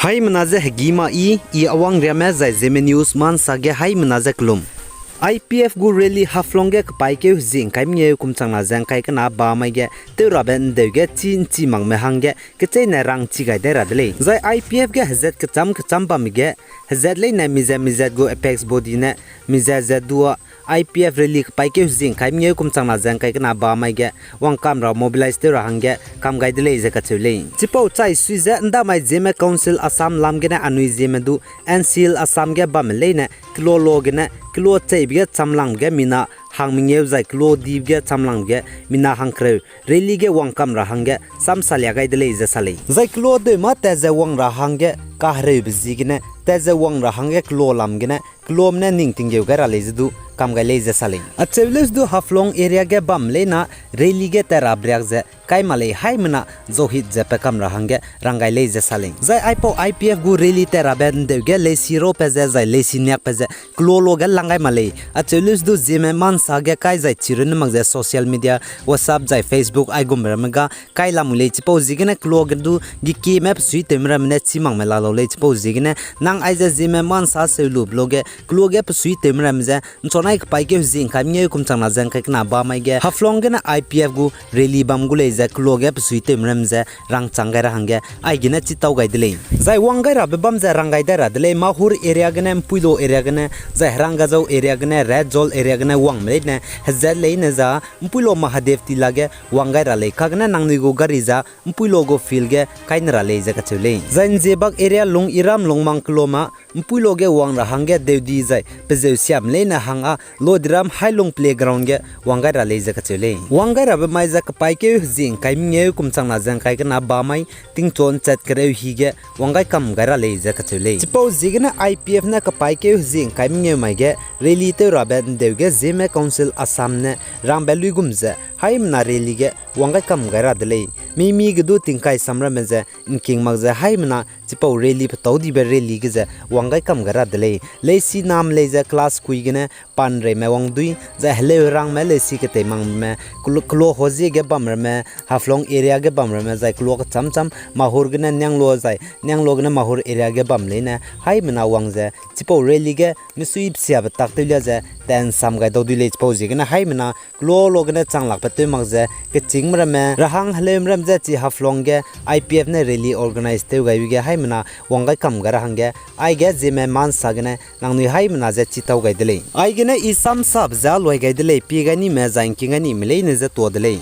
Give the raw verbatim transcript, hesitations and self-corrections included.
Haimena ze hegî ma i, i Awangriame zai Zeme News ma nsa ge haimena ze kelum. I P F gu rally Haflong ge kepaîkeu hezie ngkai mengeu kum changna ze ngkai kena ba mai ge tew rabe ndeu ge chî nchi makme hangge kecheîne rangchi gai dai ra de lei. Zai I P F ge hezat kecham kecham bamme ge, hezat leine mi ze mi zat gu apex body ne mi ze zat du a I P F rally kepaîkeu hezie ngkai mengeu kum changna ze ngkai kena ba mai ge wangkam ra mobilize tew ra hangge kam gai de lei ze kacheu lei. Chipau chai sui ze ndamai Zeme Council Assam lam gene anui Zeme du N C L Assam ge bamme leine kelo lo gene kelo cheibe ge chamlangbe ge mina hang mengeu zai kelo dibe ge chamlangbe ge mina hangkereu rally ge wangkam ra hangge samsalia gai de lei ze sa lei. Zai kelo deu mâ tat ze wang ra hangge kahereube ziegene tat ze wang ra hangge kelo lam gene kelome ne ning tinggeu gai ra lei ze du kam gai lei ze sa lei. Acheu leu du Haflong area ge bam leina rally ge tat ra briak ze kai ma lei haimena zauhit ze pe kam ra hangge rang gai lei ze sa lei. Zai aipau I P F gu rally tat rabe ndeu ge leisi rape ze zai leisi niakpe ze kelo lo ge lang gai ma lei. Acheu leu du Zeme ma nsa ge kai zai chirunne mak ze social media, WhatsApp zai Facebook aigumbe ramme ga kai lamui lei. Chipau ziegene kelo ge du gekieme pesuitewme ramme ne chî makme la lau lei. Chipau ziegene nang aize Zeme ma nsa seu lube lo ge kelo ge pesuitewme ramme ze nchunai kepaîkeu hezie ngkai mengeu kum changna ze ngkai kena ba mai ge Haflong gene I P F gu rally bam gu lei ze kelo ge pesuitewme ramme ze rangchang gai ra hangge aigene chitau gai de lei. Zai wang gai rabe bam ze rang gai dai ra de lei, Mahur area gene, Mpuilo area gene, zai Heranggazao area gene, Red Zone area gene wangme leine hezat leine za Mpuilo Mahadev tila ge wang gai ra lei, kagene nangnui gu gari za Mpuilo gu field ge kaine ra lei ze kacheu lei. Zai Nzebak area Lungiram Lungmang kelo ma Mpuilo ge wang ra hangge deudi zai pezeu siam leine hang â Lodiram Hailung playground ge wang gai ra lei ze kacheu lei. Wang gai rabe mai ze kepaîkeu hezie ngkai mengeu kum changna ze ngkai kena ba mai tingchu nchat kereu hi ge wang gai kam gai ra lei ze kacheu lei. Chipau ziegene I P F ne kepaîkeu hezie ngkai mengeu mai ge rally tew rabe ndeu ge Zeme Council Assam ne rangbe luigum ze haimena rally ge wang gai kam gai ra de lei. Mimi ge du tingkai sam ramme ze ngking mak ze haimena chipau rally petau dibe rally ge ze wang gai kam gai ra de lei. Leisi nam lei ze class kui gene panreime wang dui, zai heleu herangme leisi keteimangme, kelo, kelo hozie ge bam ramme, Haflong area ge bam ramme, zai kelo kecham cham, Mahur gene Nianglo zai, Nianglo gene Mahur area ge bam leine, haimena wang ze, chipau rally ge, misui pesiabe tak tew lia ze, tat nsam gai dau dui lei chipau ziegene haimena, kelo lo gene changlakbe tew mak ze, kechîngme ramme, rahang heleume ram ze chi Haflong ge, I P F ne rally organize tew gaibe ge haimena, wang gai kam gai ra hangge, aige Zeme ma nsa gene, nangnui haimena ze chitau gai de lei. Aigene i samsabe ze a luai gai de lei, pie gai nime zai ngking gai nime leine ze tuâ de lei.